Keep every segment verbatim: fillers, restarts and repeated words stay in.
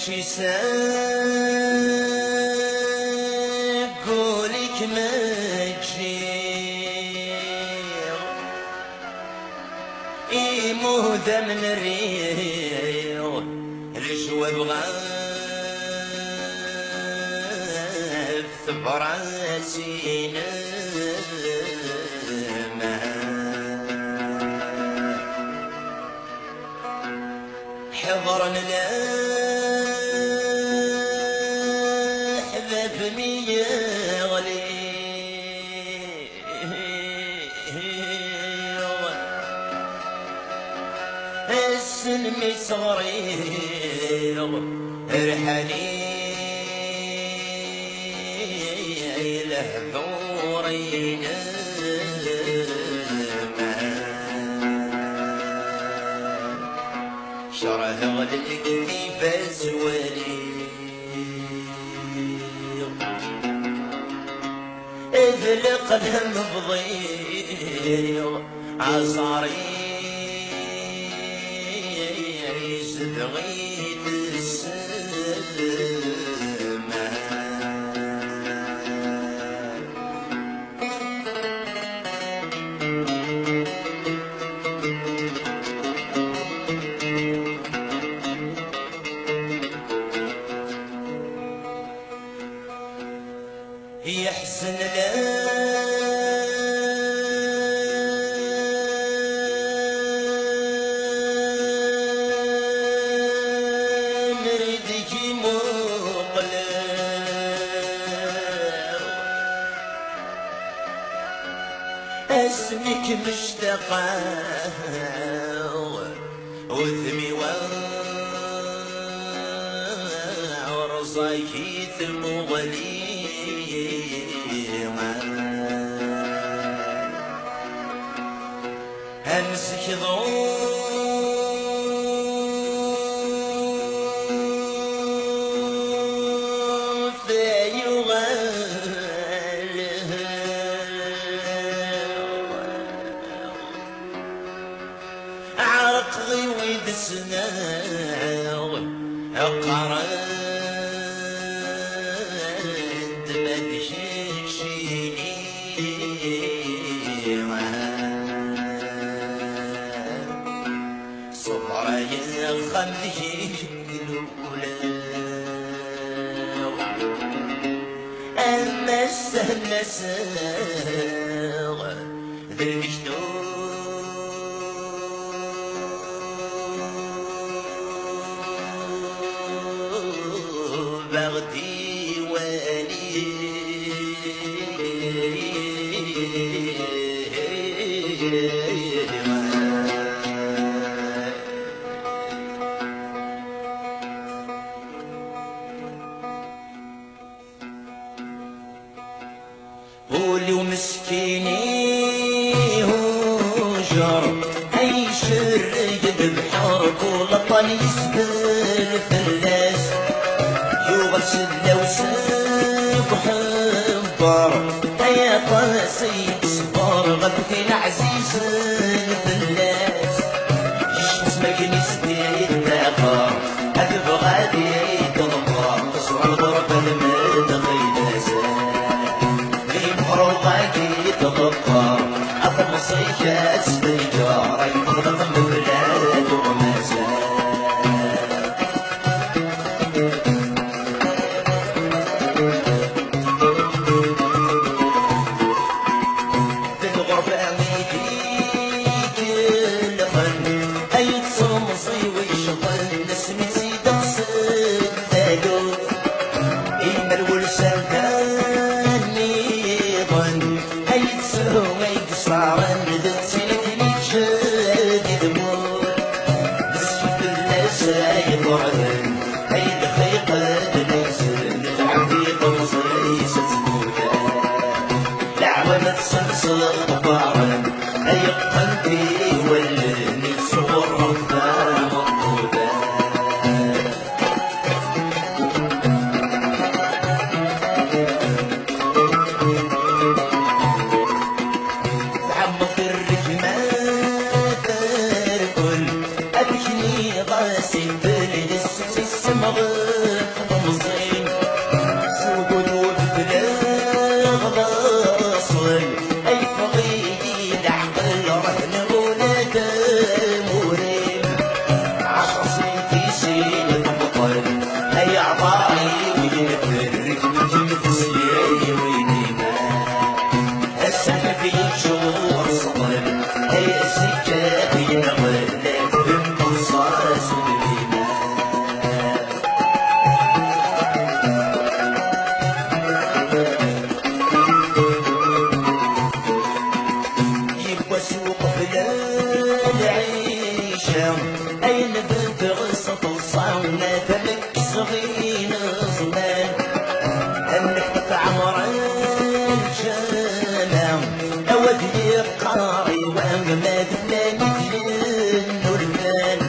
Isagul-ik ma ǧǧiɣ, imudam n riɣ, lejwab ɣef tebrat-inem. Ḥeḍren leḥbab mi yeɣli. Ass-n mi tt-ɣriɣ, rḥan-iyi lehdur-inem. Kerheɣ lektib azwali, d leqlam bḍiɣ, aẓar-is dɣi tessma. Yeḥzen lammer i d-k-imuqleɣ. Asmi k-mectaqeɣ, udem-iw rẓag-it muɣli. Amsek ḍuf yuɣal. Ɛerqeɣ i wid ssneɣ, qqaren-d ma d keččini. Ṣṣber-agi axxam deg-k ulaɣ. Ama sehnaseɣ d lmektub aɣ-d-iwali. Ul-iw meskin ihujer, ay cerreg lebḥer, kul aṭṭan yesbel fell-as. Yuɣal sellaw seg uḥebber, ay aṭas i yeṣber ɣef tin ɛzizen fell-as. Yecmet s makken i s-d-yettaxer, ad tebɣa ad yeḍfer, teẓra lɣerba lmed ɣilas. Di mexruq-agi tḍeffer, ad temẓik ad s-tenǧer, ay teḍlem mebla tuɣmas. D lɣerba i d-ikellxen, ay d temẓi wicḍen, asmi tt-id-ɣsen tagut. Imal wulsan nniḍen, ay d shu ay yesɛren, d tin akken iǧǧa di tmurt. Meskin fell-as ay ḍerben, ay lxiq d-nuzzel, lɛebd i temẓi s tmurt. Leɛwam ad tselseḍ ṭṭfaren, ay qqen i wallen, i tṣewwreḍ tameqquda. Tɛemmeḍ rrekma terkul, ad kniɣ asentel, d ssemɣ Yiwwas uqbel lɛica, ayen bedreɣ s teḍsa, tamekkes ɣin ẓman. Amek tɛemmer lǧana, awad yeqqar iwan ma d llan i d-yennulman.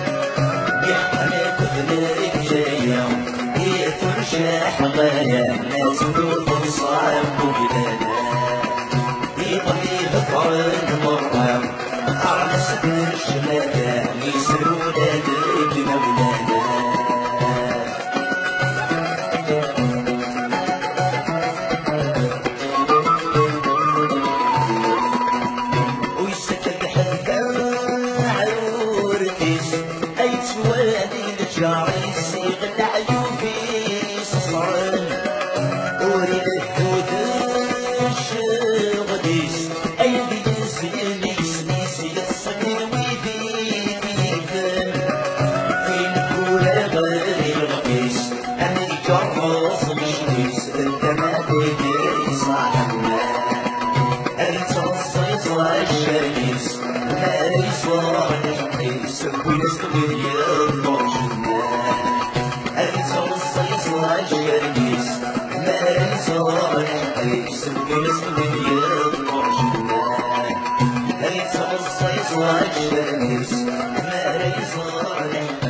Iḥqen akk d lǧaya, i turcaḥ ɣaya, la tettut ṣṣab uglana. Iḍelli ḍefren merra, qqaren-as d ccmata, yesrula deg Mawlana. Uysa kan ḥedd aɛrur-is, ay yettwali lǧar-is, iɣ leɛyub-is ṣṣren. Ur ileḥḥu d ccɣel-is, ay d yizyen isem-is, yeṣṣen wid i t-yifen. Ineggura ɣer iɣef-is, am igerrez mecṭis, d tama deg iṣaḥen. Ad yettɣeṣṣiṣ lɛeccan-is, mi ara iẓer lḥeqq-is, wwin-as-d wid yeṭṭurjen. Ad yettɣeṣṣiṣ lɛeccan-is, mi ara iẓer lḥeqq-is, wwin-as-d wid yeṭṭurjen. Ad yettɣeṣṣiṣ lɛeccan-is, mi ara iẓer lḥeqq